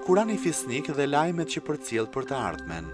Kurani Fisnik dhe lajmet që përcjell për të ardhmen.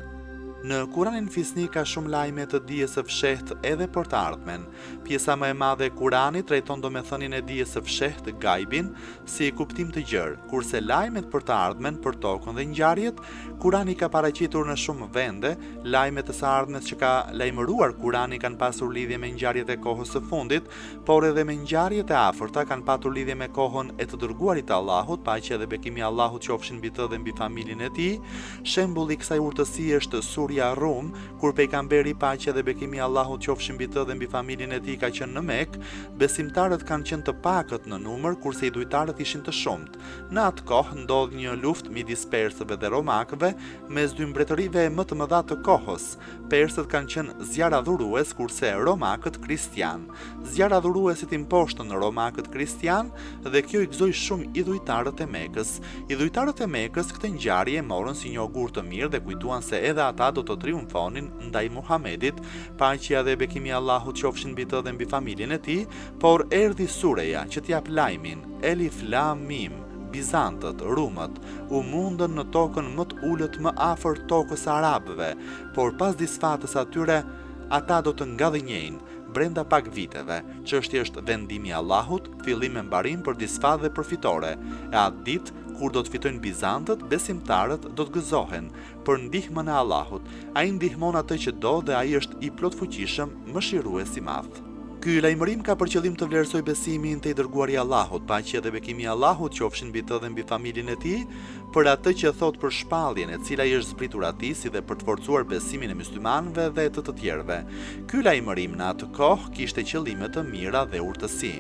Në Kuranin Fisnik ka shumë lajme të dijes së fshehtë edhe për të ardhmen. Pjesa më e madhe e Kuranit trajton domethënien e dijes së fshehtë, gajbin, si kuptim të gjerë, kurse lajmet për të ardhmen, për tokën dhe ngjarjet, Kurani ka paraqitur në shumë vende, lajmet e së ardhmes që ka lajmëruar Kurani kanë pasur lidhje me ngjarjet e kohës së fundit, por edhe me ngjarjet e afërta kanë patur lidhje me kohën e të Dërguarit të Allahut, paqja dhe bekimi i Allahut qofshin mbi të dhe mbi familjen e tij. Shembulli i kësaj urtësie është surja Rum, kur Pejgamberi, paqja dhe bekimi i Allahut qofshin mbi të dhe mbi familjen e tij ka qenë në Mekë, besimtarët kanë qenë të pakët në numër, kurse idhujtarët ishin të shumtë. Në atë kohë ndodh një luftë midis persëve dhe romakëve, mes dy mbretërive më të mëdha të kohës. Persët kanë qenë zjarradhurues, kurse romakët kristianë. Zjarradhuruesit i mposhtën romakët kristianë dhe kjo i gëzoi shumë idhujtarët e Mekës. Idhujtarët e Mekës këtë ngjarje e morën si një ogur të mirë dhe kujtuan se edhe ata do të triumfonin ndaj Muhamedit, paqja dhe bekimi i Allahut qofshin mbi të dhe mbi familjen e tij, por erdhi sureja që të japë lajmin, Elif Lam Mim, Bizantët, Rumët, u mundën në tokën më të ulët më afër tokës së arabëve, por pas disfatës atyre, ata do të ngadhënjejnë, brenda pak viteve. Çështja është vendimi i Allahut, fillim e mbarim për disfatë dhe për fitore. E atë ditë, kur do të fitojnë bizantët, besimtarët do të gëzohen, për ndihmën e Allahut. Ai ndihmon atë që do dhe Ai është i Plotfuqishëm, Mëshirues i Madh. Ky lajmërim ka për qëllim të vlerësojë besimin te i Dërguari i Allahut, paqja dhe bekimi i Allahut qofshin mbi të dhe mbi familjen e tij, për atë që thotë për shpalljen e cila i është zbritur atij si dhe për të forcuar besimin e myslimanëve dhe të të tjerëve. Ky lajmërim në atë kohë kishte qëllime të mira dhe urtësi.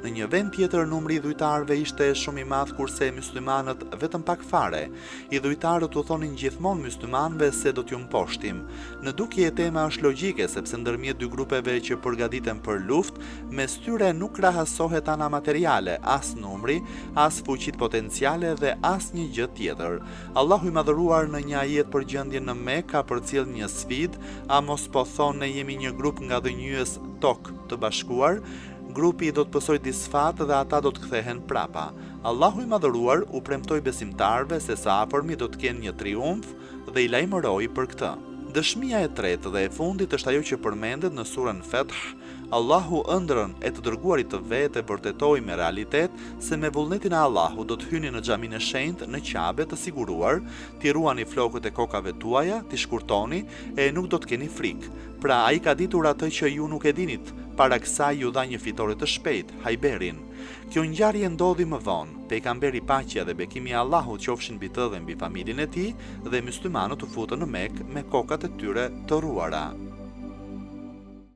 Në një vend tjetër numri i idhujtarëve ishte shumë i madh kurse myslimanët vetëm pak fare. Idhujtarët u thonin gjithmonë myslimanëve se do t'ju mposhtim. Në dukje tema është logjike sepse ndërmjet dy grupeve që përgatiten për luftë, mes tyre nuk krahasohet ana materiale, as numri, as fuqitë potenciale dhe asnjë gjë tjetër. Allahu i Madhëruar në një ajet për gjendjen në Mekë ka përcjellë një sfidë, a mos po thonë ne jemi një grup ngadhënjyes tok të bashkuar? Grupi do të pësojë disfatë dhe ata do të kthehen prapa. Allahu i Madhëruar u premtoi besimtarëve se së afërmi do të kenë një triumf dhe i lajmëroi për këtë. Dëshmia e tretë dhe e fundit është ajo që përmendet në suren Feth, Allahu ëndrrën e të dërguarit të vet e vërtetoi me realitet se me vullnetin e Allahut do të hyni në xhaminë e shenjtë në Qabe të siguruar, t'i ruani flokët e kokave tuaja, t'i shkurtoni e nuk do të keni frikë. Pra ai ka ditur atë që ju nuk e dinit, para kësaj ju dha një fitore të shpejtë, Hajberin. Kjo ngjarje ndodhi më vonë, Pejgamberi paqja dhe bekimi i Allahut qofshin mbi të dhe mbi familjen e tij dhe myslimanët u futën në Mekë me kokat e tyre të rruara.